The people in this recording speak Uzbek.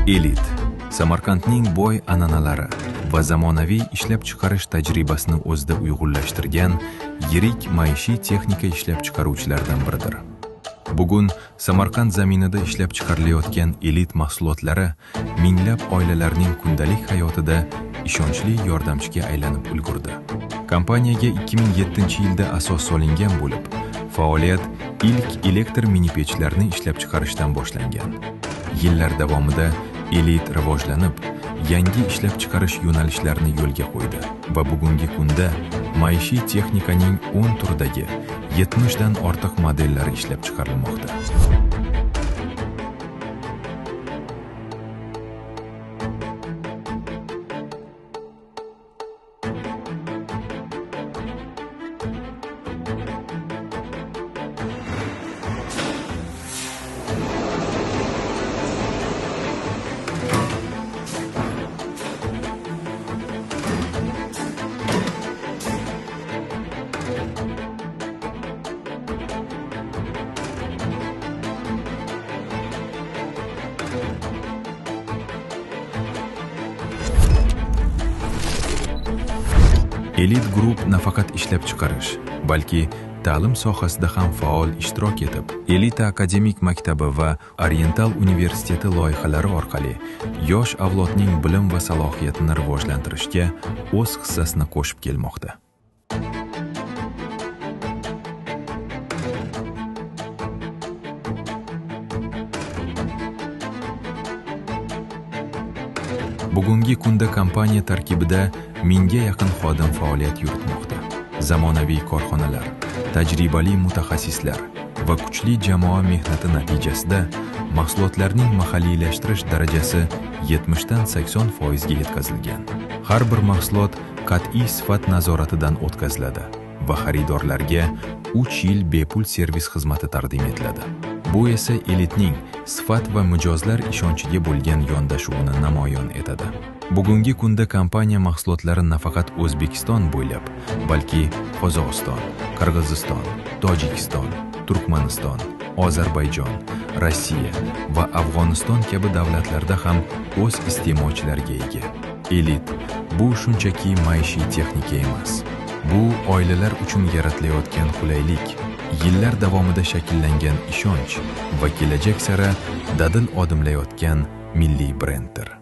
Elit Samarqandning boy an'analari va zamonaviy ishlab chiqarish tajribasini o'zida uyg'unlashtirgan yirik maishiy texnika ishlab chiqaruvchilardan biridir. Bugun Samarqand zaminida ishlab chiqarilayotgan Elit mahsulotlari minglab oilalarning kundalik hayotida ishonchli yordamchiga aylanib ulgurdi. Kompaniyaga 2007-yilda asos solingan bo'lib, faoliyat ilk elektr mini-pechlarni ishlab chiqarishdan boshlangan. Yillar davomida Elit rivojlanib, yangi ishlab chiqarish yo'nalishlarini yo'lga qo'ydi va bugungi kunda maishiy texnikaning 10 turdagi 70 dan ortiq modellari ishlab chiqarilmoqda. Elit Group nafaqat ishlab chiqarish, balki ta'lim sohasida ham faol ishtirok etib, Elita akademik maktabi va Oriental universiteti loyihalari orqali yosh avlodning bilim va salohiyatini rivojlantirishga o'z hissasini qo'shib kelmoqda. Bugungi kunda kompaniya tarkibida 1000ga yaqin xodim faoliyat yuritmoqda. Zamonaviy korxonalar, tajribali mutaxassislar va kuchli jamoa mehnati natijasida mahsulotlarning mahalliylashtirish darajasi 70 dan 80% ga yetkazilgan. Har bir mahsulot qat'iy sifat nazoratidan o'tkaziladi va xaridorlarga 3 yil bepul servis xizmati taqdim etiladi. Bu esa Elitning sifat va mijozlar ishonchiga bo'lgan yondashuvini namoyon etadi. Bugungi kunda kompaniya mahsulotlari nafaqat O'zbekiston bo'ylab, balki Qozog'iston, Qirg'iziston, Tojikiston, Turkmaniston, Ozarbayjon, Rossiya va Afg'oniston kabi davlatlarda ham o'z iste'molchilariga ega. Elit bu shunchaki maishiy texnika emas. Bu oilalar uchun yaratilayotgan qulaylik, yillar davomida shakllangan ishonch va kelajak sari dadil odimlayotgan milliy brenddir.